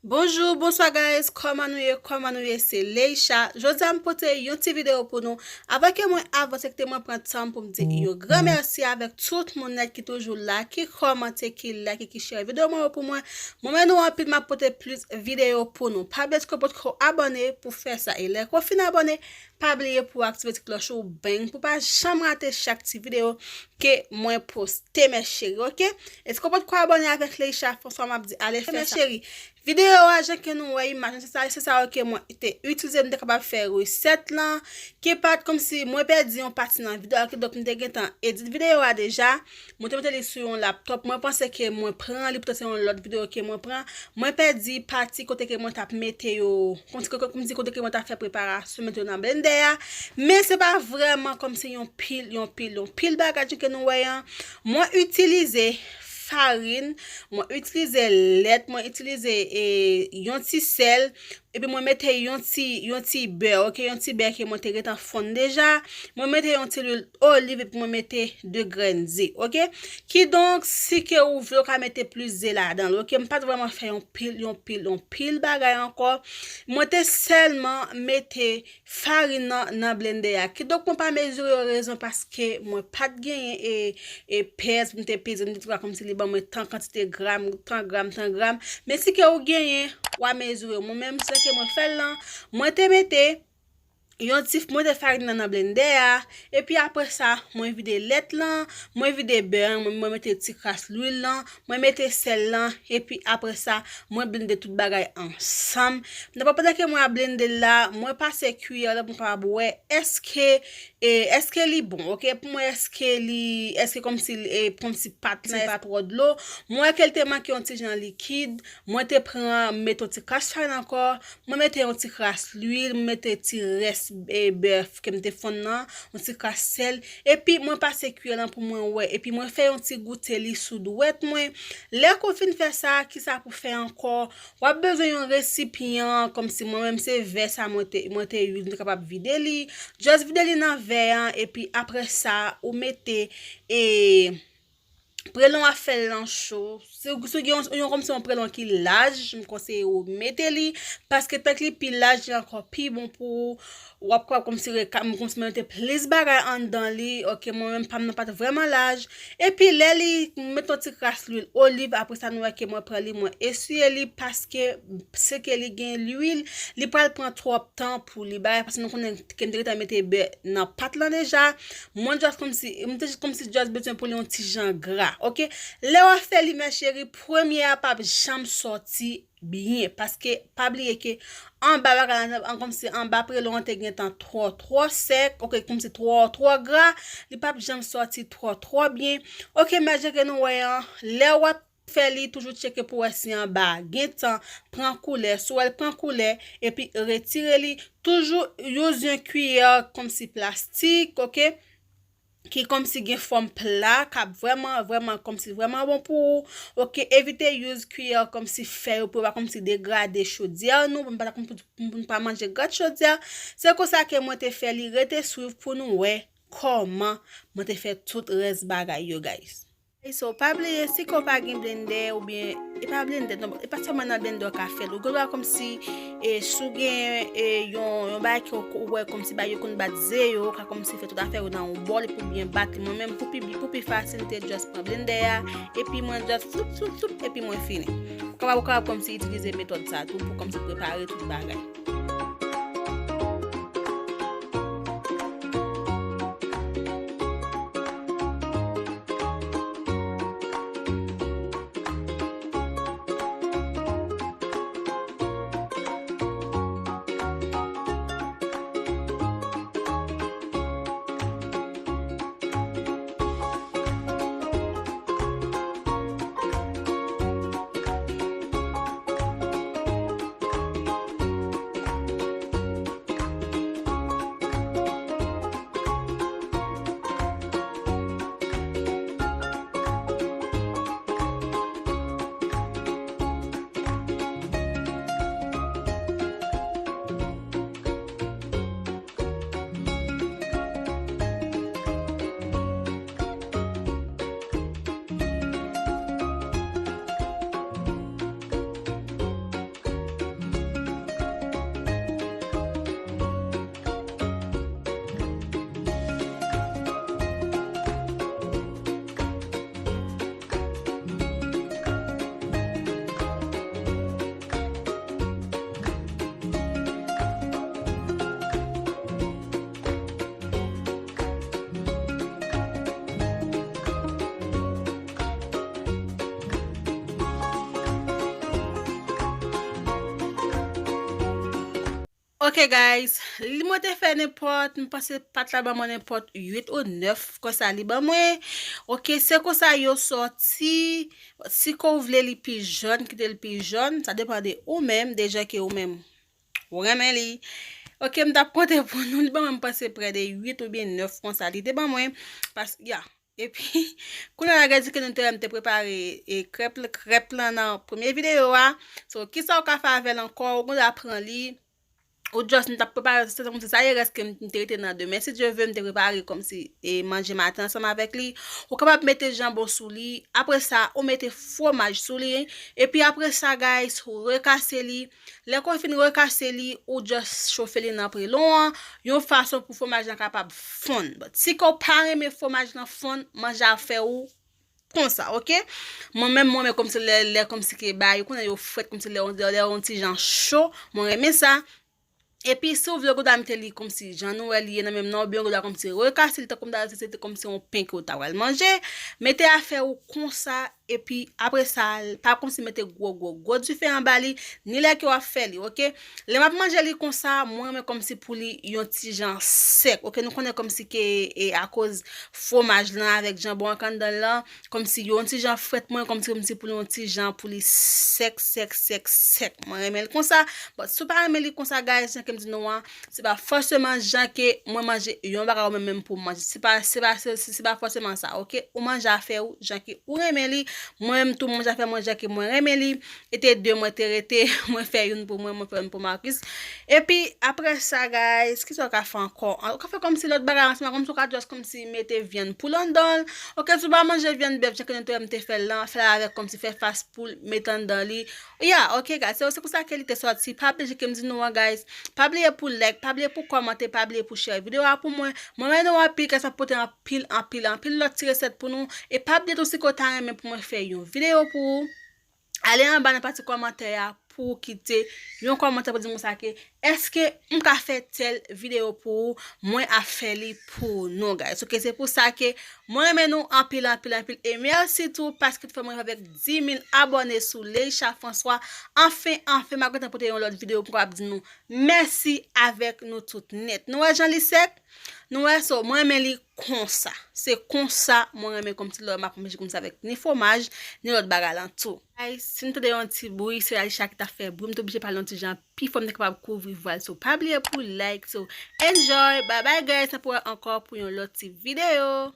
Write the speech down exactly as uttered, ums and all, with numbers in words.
Bonjou, bonswa guys, kòman nou ye, kòman nou ye, se Leisha. Jodi a m pote yon ti videyo pou nou. Avan ke mwen avanse, kite mwen pran tan pou m di yon gran mèsi avèk tout moun nèt ki toujou la, ki kòmante, ki like, ki share videyo mwen yo pou mwen. Mwen men nou anpil, m ap pote plis videyo pou nou. Pa bliye si w potko abòne pou fè sa. E lè ke w fin abòne, pa bliye pou w aktive ti klòch ou, bang, pou w pa janm rate chak ti videyo ke mwen poste, mes chéries, ok? E si w potko abòne avèk Leisha François, m ap di, ale fè sa. Mes chéries, videyo a, jan ke nou wè imaj lan, se sa, se sa yo ke mwen te itilize, m te kapab fè resèt lan, ki pa t kòmsi mwen pèdi yon pati nan videyo a, kidonk m te gentan edit videyo a deja. Mwen te mete li sou yon laptop, mwen panse ke mwen pran li, poutan se yon lòt videyo ke mwen pran. Mwen pèdi pati kote ke mwen t ap mete yo, kòmsi, kòmsi kote ke mwen t ap fè preparasyon, mete yo nan blendè a. Men se pa vrèman kòmsi yon pil, yon pil, yon pil bagay ke nou wè an. Mwen itilize farin, mwen itilize lèt, mwen itilize, e, yon ti sèl, epi mwen mete yon ti, yon ti bè, ok, yon ti bè ke mwen te gentan fonn deja. Mwen mete yon ti lwil oliv epi mwen mete de grenn ze, ok? Kidonk, si ke ou vle, ou ka mete plis ze ladan l, ok? M pa t vrèman fè yon pil, yon pil, yon pil bagay ankò. Mwen te sèlman mete farin nan, nan blendè a. Kidonk, mwen pa mezire yo rezon paske mwen pa t genyen e, e pèz pou m te peze, m te twouve kòmsi li ban mwen tan kantite gram, tan gram, tan gram. Men si ke ou genyen, w a mezire yo. Mwen menm, jan ke mwen fè l lan, mwen te mete yon ti, mwen te farin nan nan blendè a, epi apre sa, mwen vide lèt lan, mwen vide bè an, mwen, mwen mete ti kras lwil lan, mwen mete sèl lan, epi apre sa, mwen blende tout bagay ansanm. Nan pandan ke mwen ap blende l la, mwen pase kiyè lan pou m kapab wè èske, e, èske li bon, ok? Pou mwen, èske li, èske kòmsi, e, kòmsi pat lan pa twò dlo. Mwen wè ke l te manke yon ti jan likid, mwen te pran, mete yon ti kras farin ankò, mwen mete yon ti kras lwil, mwen mete ti rès, e, bè ke m te fonn nan, yon ti kras sèl, epi mwen pase kiyè lan pou mwen wè, epi mwen fè yon ti goute li sou dwèt mwen. Lè ke w fin fè sa, kisa pou fè ankò? W ap bezwen yon resipyan, kòmsi mwen menm se vè sa mwen te, mwen te itilize, mwen te kapab vide li. Just vide li nan vè an, epi apre sa, ou mete, e, prelon w ap fè l lan cho. Si w, si w gen yon, yon kòmsi yon prelon ki laj, m konseye w mete li, paske tank li pi laj, li ankò pi bon pou ou. W ap kapab kòmsi reka-, kòmsi mete plis bagay anndan li. Ok, mwen menm pa m nan pa t vrèman laj. Epi lè li, m met yon ti kras lwil oliv, apre sa nou wè ke mwen pran li, mwen eswiye li, paske si ke li gen lwil, li pral pran twòp tan pou li bagay, paske nou konnen ke m te gentan mete bè nan pat lan deja. Mwen just kòmsi, mwen te just kòmsi just bezwen pou li yon ti jan gra, ok? Lè w ap fè li, mes chéries, premye a p ap janm sòti byen, paske pa bliye ke anba bagay lan, an, kòmsi anba prelon an te gentan twò, twò sèk, ok, kòmsi twò, twò gra, li p ap janm sòti twò, twò byen. Ok, men jan ke nou wè an, lè w ap fè li, toujou tcheke pou wè si anba gentan pran koulè. Si w wè l pran koulè, epi retire li. Toujou use yon kiyè kòmsi plastik, ok? Ki kòmsi gen fòm pla, k ap vrèman, vrèman, kòmsi vrèman bon pou ou. Ok, evite use kiyè kòmsi fè yo, pou yo pa kòmsi degrade chodyè nou, pou n pa, pou, pou n pa manje grat chodyè. Se konsa ke mwen te fè li, rete swiv pou nou wè kòman mwen te fè tout rès bagay yo, guys. E so, pa bliye, si ke w pa gen blendè, oubyen, e pa blendè, non, e pa sèlman nan blendè w ka fè l. Ou gen dwa kòmsi, e, si w gen, e, yon, yon bagay ke w, ou wè kòmsi bagay yo konn bat ze yo, ou ka kòmsi fè tout afè yo nan yon bòl epi w byen bat li. Mwen menm, pou pi, pou pi fasil, m te just pran blendè a, epi mwen just floup, floup, floup, epi mwen fini. Ou kapab, ou kapab kòmsi itilize metòd sa tou pou kòmsi prepare tout bagay. Ok guys, li mwen te fè nenpòt, m panse pat la ban mwen nenpòt uit ou nèf konsa li ban mwen. Ok, se konsa yo sòti. Si ke w vle li pi jòn, kite l pi jòn, sa depann de ou menm, de jan ke ou menm ou renmen li. Ok, m t ap konte pou nou, li ban mwen m panse prè de uit oubyen nèf konsa li te ban mwen. Pas, ya. Epi, kounye a la, gade ke nou te, m te prepare e krèp, krèp lan nan premye videyo a. So, kisa w ka fè avè l ankò, ou gen dwa pran li. Ou just, m t ap prepare, se kòmsi sa ye rès ke m te rete nan demen. Si Dye vle, m te prepare kòmsi e manje maten ansanm avèk li. Ou kapab mete janbon sou li. Apre sa, ou mete fwomaj sou li. Epi apre sa, guys, ou rekase li. Lè ke w fin rekase li, ou just chofe li nan prelon an, yon fason pou fwomaj lan kapab fonn. But si ke w pa renmen fwomaj lan fonn, manje a fè ou konsa, ok? Mwen menm, mwen renmen kòmsi lè, lè kòmsi ke bagay, ou konnen yo frèt kòmsi lè, lè, lè yon ti jan cho, mwen renmen sa. Epi si w vle, ou gen dwa mete li kòmsi jan nou wè li ye nan menm nan, oubyen ou gen dwa kòmsi rekase li tankou m ta di se te kòmsi yon pen ke w ta pral manje. Mete afè ou konsa, epi apre sa, pa kòmsi mete gwo, gwo, gwo dife anba li, ni lè ke w ap fè li, ok? Lè m ap manje li konsa, mwen renmen kòmsi pou li yon ti jan sèk, ok? Nou konnen kòmsi ke e akoz fwomaj lan avèk janbon an k anndan l lan, kòmsi yo yon ti jan frèt, mwen kòmsi, kòmsi pou li yon ti jan pou li sèk, sèk, sèk, sèk. Mwen renmen l konsa. But si w pa renmen li konsa, guys, jan ke m di nou an, se pa fòseman jan ke mwen manje yon bagay ou menm, menm pou w manje. Se pa, se pa, se, se, se pa fòseman sa, ok? Ou manje afè ou, jan ke ou renmen li. Mwen menm tou, mwen manje afè mwen, jan ke mwen renmen li. E te de mwen te rete, mwen fè youn pou mwen, mwen fè youn pou Marcus. Epi, apre sa, guys, kisa w ka fè ankò? Ou ka fè kòmsi lòt bagay ansanm, kòmsi w ka just kòmsi mete vyann poul anndan l. Ok, si w pa manje vyann bèf, jan ke nou te wè m te fè l lan, fè l avèk kòmsi fè fas poul, mete anndan li. Ya, ok, guys, se, se konsa ke li te sòti. Pa bliye ke m di nou an, guys. Pa bliye pou like, pa bliye pou kòmante, pa bliye pou share videyo a pou mwen. Mwen renmen nou anpil, guys, m ap pote anpil, anpil, anpil lòt ti resèt pou nou. E pa bliye tou si ke w ta renmen pou mwen fè yon videyo pou ou. Ale anba nan pati kòmantè a pou w kite yon kòmantè pou di m konsa ke èske m ka fè tèl videyo pou ou, mwen ap fè li pou nou, guys. Ok, se pou sa ke mwen renmen nou anpil, anpil, anpil. E mèsi tou paske w fè mwen rive avèk dis mil abòne sou Leisha François. Anfen, anfen, m ap gentan pote yon lòt videyo pou m kapab di nou mèsi avèk nou tout nèt. Nou wè jan li sèk? Nou wè, so, mwen renmen li konsa. Se konsa mwen renmen kòmsi lè m ap manje kòmsi avèk ni fwomaj, ni lòt bagay lan tou. Guys, si m tande yon ti bri, se Alisha ki t ap fè bri, m te oblije pale yon ti jan pi fò, m te kapab kouvri vwa l. So, pa bliye pou like. So, enjoy. Bye bye, guys. N ap wè ankò pou yon lòt ti videyo.